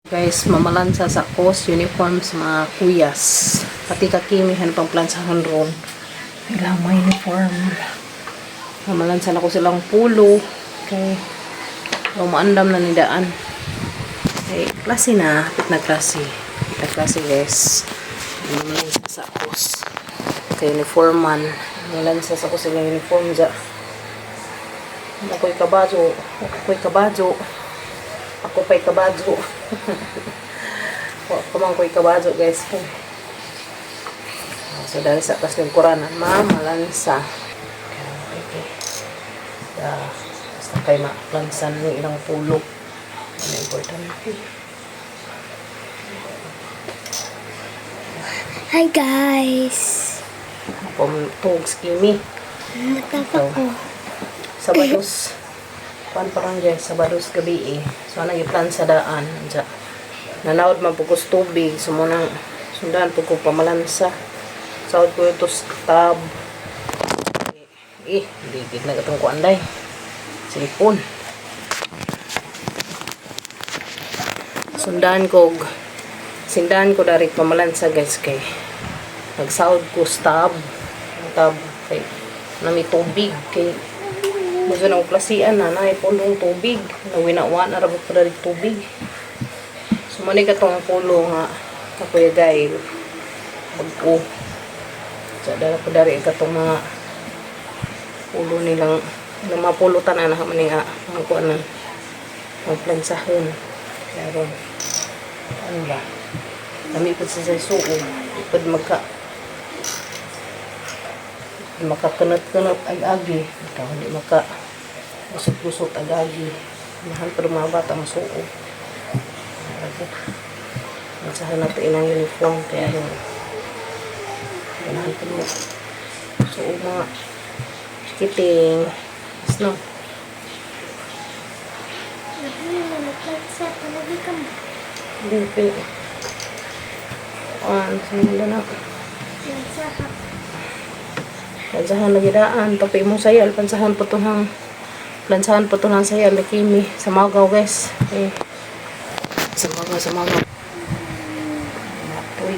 Guys, mamalansa sa kos uniform sa mga kuyas. Pati kakimihan pang plansahon ron. Ilang mga uniform. Mamalansa na ko silang pulo. Okay. O, maandam na nidaan. Okay, klase na. Hapit na klase. Hapit na klase, guys. Mamalansa sa kos. Kay uniforman. Mamalansa sa ko silang uniform dya. Ako'y kabajo. Ako'y kabajo. Ako pa'y kabajo. Wa pa man ko'y kabajo, guys. So, dahil sa kas lingkuranan, mamalansa. Okay, okay. Da, basta kay malansan ni ilang pulo. Ano importante. Hi guys! Ako tuog skimi. Natapa ko. Sabados. Kuan pa ron guys, Sabados gabi eh. So, anong iplan sa daan? Diya. Nanawad man po ko sa tubig. So, munang sundan po ko pamalansa. Sawad ko ito sa tab. Eh, ligid na katong kuan day. Silipon. Sundan ko og sindan ko dari pamalansa guys kay nagsawod ko sa tab. Ang tab kay nami tubig kay Muso na klasian na naay pulong tubig. Nawinawa na rabot pa dari tubig. Sumani ka tong pulo nga kakuya Gail. Bagko. Sa dala ko dari katong mga pulo nilang ng mga pulutan na man nga mga kuan na mga plansahon. Kaya ron ano ba? Kami po sa suo. Ipod magka makakunot-kunot ag-agi. Ikaw hindi maka lusot-lusot ag-agi. Mahal pa mga bata masuo. Ag Masahan natin inang uniform kaya ron. Ganahan pa mo. Suo mga kiting. Snow. Nagplansa palagi ka mo. Hindi pa. An, sinundan na. Plansa ka. Pansahan lagi daan. Tapi mo sayal. Pansahan pa to ng plansahan pa to ng sayal. Lakimi. Sa magaw guys. Eh. Sa magaw, sa magaw. Matoy.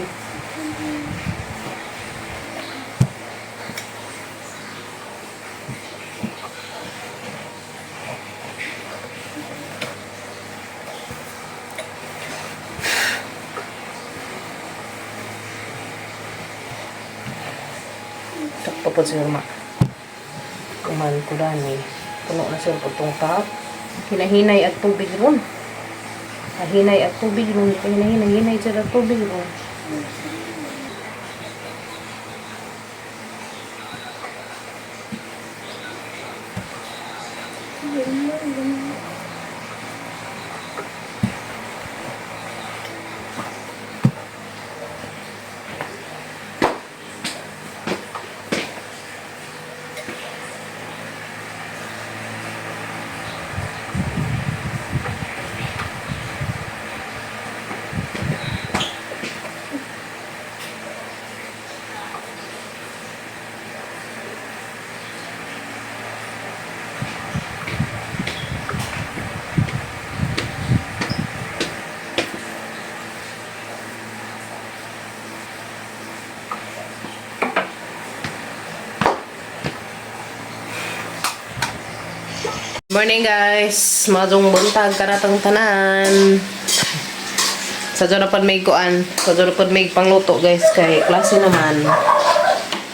Sakto po siguro ma. Kuman ko dani. Puno na siya po itong tap. Hinahinay at tubig ron. Hinay at tubig ron. Hinahinay, hinay siya at tubig ron. Morning guys! Madong buntag karatang tanan. Sa na pod may kuan, sa na pod may pangluto guys kay klase naman.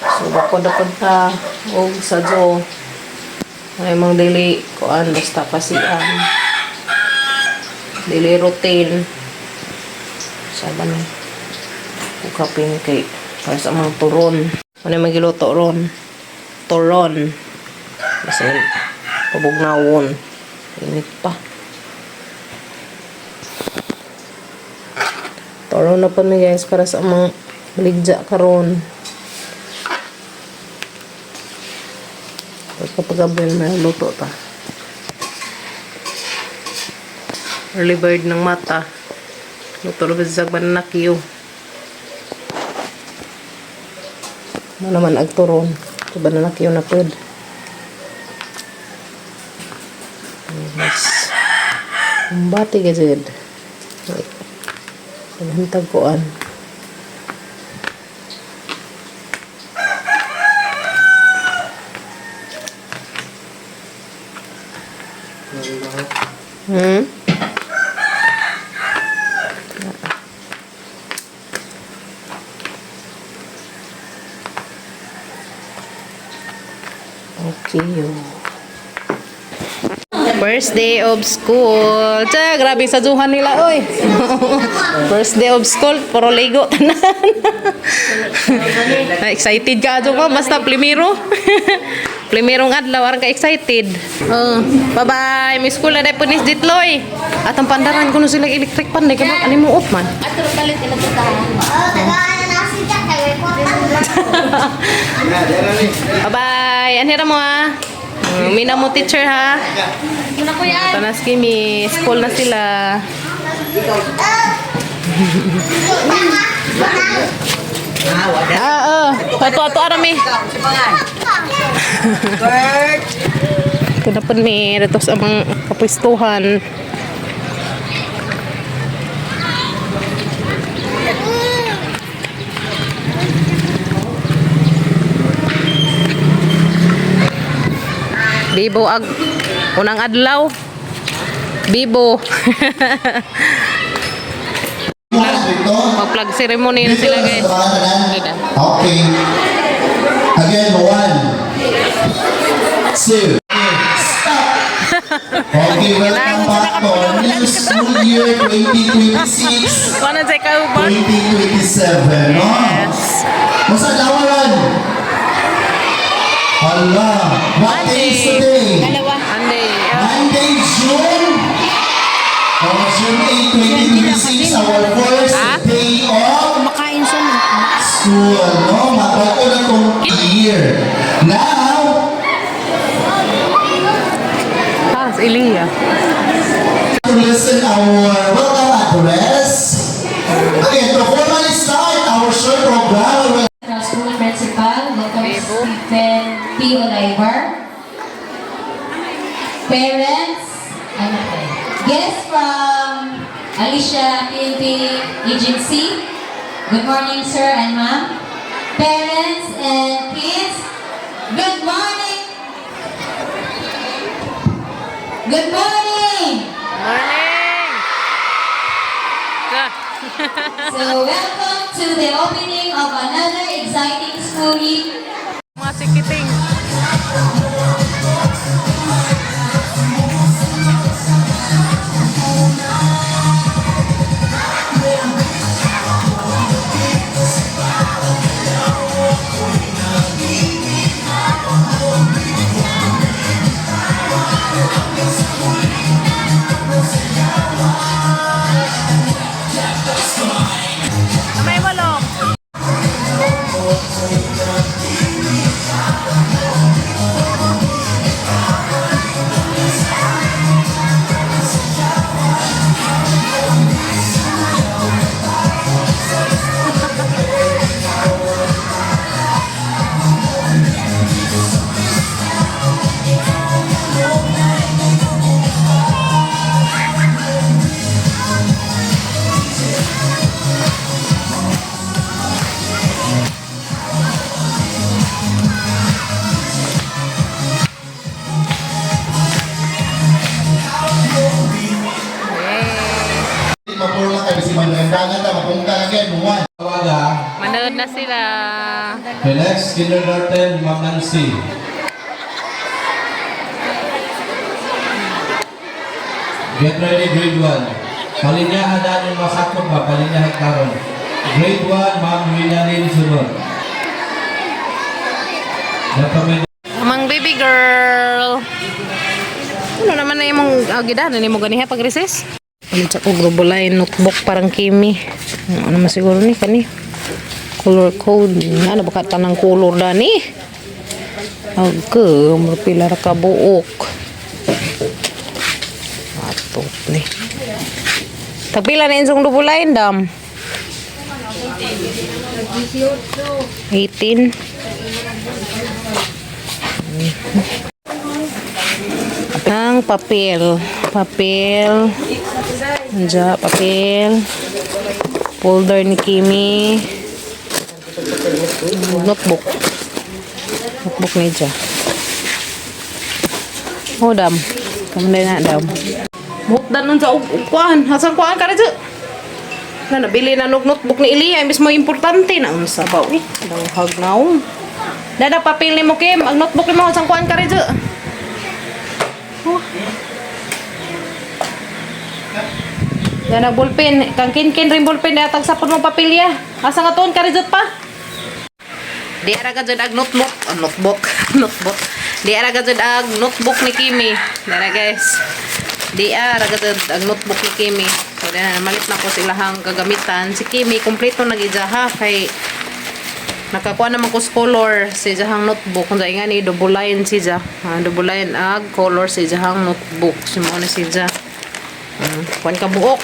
So bako na pod ta og sadyo. Ay mang dili kuan basta pasian. Dili routine. Sa ba ni? Ukapin kay para sa mga turon. Ano yung magiluto ron? Turon. Kasi pabugnawon. Init pa. Turon na po ni guys para sa mga baligya karon. Kapag gabi may luto ta. Early bird ng mata. Luto na ba sa bananakiyo? Ano naman agturon. Sa bananakiyo na pwede. Yes. Umbati gazed. Wait. Daghan tag kuan. Okay, yo. First day of school. Tsa, grabe sa duhan nila, oy. First day of school, puro ligo tanan. Excited ka ato mo, basta primero. Primerong adlaw, arang ka excited. Oh, bye-bye. May school na dahil po ni Ditloy. At ang pandaran ko sila electric pan, di ka ba? Ano mo off man? Oh, tagaan na si Jack. Tagay ko. Bye-bye. Anhira mo ha. Mina mo teacher ha. Tanas kimi, school na sila. Ah, oh. Ato ato arami. Ito na po mi dito sa amang kapwistuhan. Bibo ag unang adlaw. Bibo. Mag-flag ceremony na sila guys. Okay. Again, one, two, stop. Okay, welcome back to our new school year 2026, Wala sa kauban. 2027, no? Yes. Masa dawaran? Hala, what day is today? Monday. Monday, June. On June 8, 2026, our first Ah? day of Kumakain siya. school, no? Mabago na tong year. Now, Ah, si Elia. to listen our welcome address. Okay, to formally start our short program, Our school principal, Dr. Bebo. Stephen P. Oliver. Parents, ano po, guests from Alicia PNP Agency. Good morning, sir and ma'am. Parents and kids, good morning. Good morning. Morning! Ah. So, welcome to the opening of another exciting school year. Mga sikiting. May walong. Mapuro lang kayo si Mandangan ta, mapungka again, one. Tawaga. Manood na sila. The next kindergarten, Ma'am Nancy. Get ready, grade 1. Palinyahan na yung masakop ba? Palinyahan karon. Grade 1, Ma'am Winalyn Sunod. Napamay Amang baby girl. Ano naman na imong gidanan nimo ganiha pag recess? Ano sa kog line notebook parang kimi. Ano man siguro ni kani? Color code. Ano ba ka tanang color dani? Agke, mura pila ra ka buok. Atot ni. Tagpila na insong double line dam? 18. Ang papel. Papel. Anja, papel. Folder ni Kimi. Notebook. Notebook ni siya. Oh, dam. Kamu na dam. Buhok nun sa kuan. Hasan kuan ka rin. Na nabili na nog notebook ni Elia, imbes mo importante na unsa ba uy. Danghag na oh. Dada papel nimo Kim, ang notebook nimo hasan kuan ka rin. Oh. Dana ballpen, kang kinkin rin ballpen na tag sapon mo papilya. Asa nga tuon ka rin pa? Di ara ka jud ag notebook, oh, notebook, notebook. Di ara ka jud ag notebook ni Kimi. Dara guys. Di ara ka jud ag notebook ni Kimi. So di na malit na ko sa ilahang kagamitan. Si Kimi kompleto na gid ha kay nakakuha naman ko sa color sa iyahang notebook. Kung nga ni double line siya. Ah, double line ag color sa iyahang notebook. Si mo na siya. Kuan ka buok.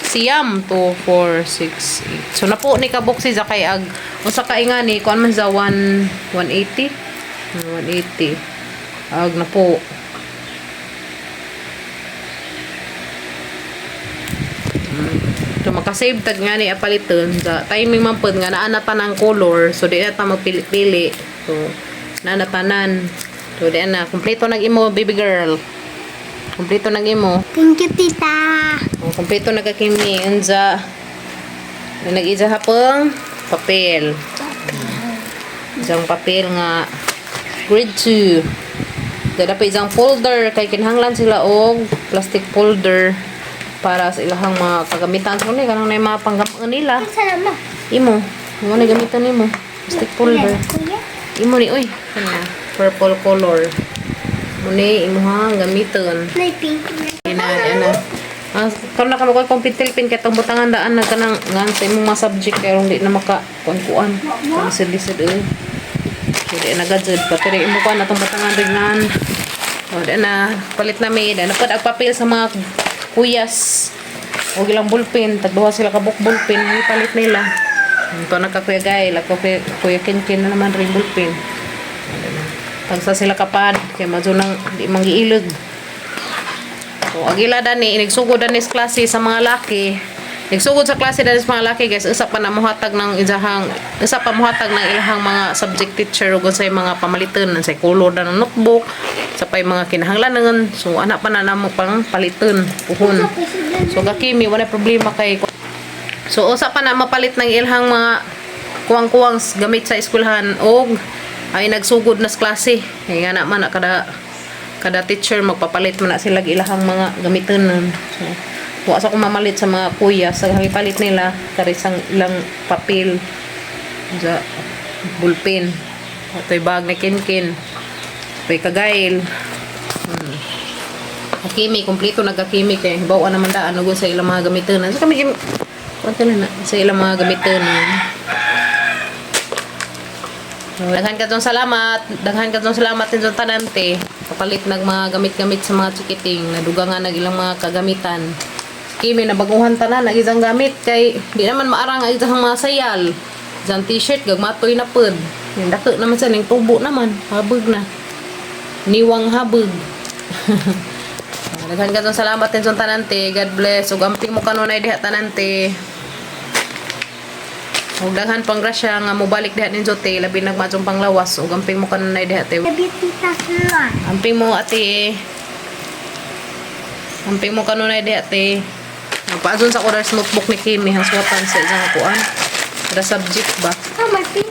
Siyam, 2, 4, 6, 8. So, napo ni kabuk si Zakay ag usa ka nga ni kuan man sa 1 180. 180. Ag napo. So makasave tag nga ni apaliton sa timing man pud nga naa na tanang color, so di na ta magpili-pili. So naa na tanan. So di na kompleto nag imo baby girl. Kompleto nag imo. Thank you, tita. Oh, kompleto na ka Kimi unsa nag-isa hapong papel. Isang papel nga grade 2. Dada pa isang folder kay kinahanglan sila og plastic folder para sa ilahang mga kagamitan. So ni kanang na mga panggamit nila. Salamat. Imo, imo na gamitan nimo. Plastic folder. Kuya. Imo ni oy, kana purple color. Mo ni imuhang gamiton. May pink na. Ina, ana. Ah, karon na ka mo kompetil pin kay tong butangan daan na kanang ngan sa imong mga subject kay di na maka kuan-kuan. Lisod-lisod oy. Dili na gajud patiri imo kuan atong butangan rin. O di na palit na mi, di na pud ang papel sa mga kuyas. O ilang ballpen, tag duha sila ka buok ballpen, palit nila. Ito na ka Kuya Gail, ako Kuya, Kuya Kinkin na naman rin ballpen. Tagsa sila kapad, kay madyo nang di manggiilog. So, agila dani, nagsugod dani sa klase sa mga laki. Nagsugod sa klase dani sa mga laki, guys, usa pa na mohatag ng isahang, usa pa mohatag ng ilahang mga subject teacher ug unsay mga pamaliton, unsay color na ng notebook, sa pay mga kinahanglanon. So, ana pa na namo pang paliton puhon. So, kakimi wala problema kay. So, usa pa na mapalit ng ilahang mga kuwang-kuwang gamit sa eskwelahan og ay nagsugod na sa klase. Kaya nga na man na kada kada teacher magpapalit man na sila og ilahang mga gamiton. So, wa sa ko mamalit sa mga kuya sa palit nila karisang ilang papel sa ballpen. Atoy bag ni Kinkin. Atoy kagail. Hakimi, kompleto nagkakimi kay bawa naman daan ug sa ilang mga gamiton. So kami kuan na sa ilang mga gamiton. Daghan ka dong salamat. Daghan ka dong salamat din tanan te. Kapalit nag mga gamit-gamit sa mga chikiting. Nadugangan nag ilang mga kagamitan. Kimi nabaguhan tanan nag isang gamit kay di naman maarang ang isang mga sayal. Isang t-shirt gagmatoy na pud. Yung dako naman sa ning tubo naman, habog na. Niwang habog. Daghan ka dong salamat din tanan te. God bless. Ug amping mo kanunay diha tanan te. Ug daghan pang grasya nga mobalik diha ninyo te, labi nagmatsong panglawas ug amping mo kanunay diha te. Love you, tita. Sure. Amping mo ate. Amping mo kanunay diha te. Nagpaadson sa kuras notebook ni Kimi hang suwatan sa isang kuan. Kada subject ba? Oh, my pink.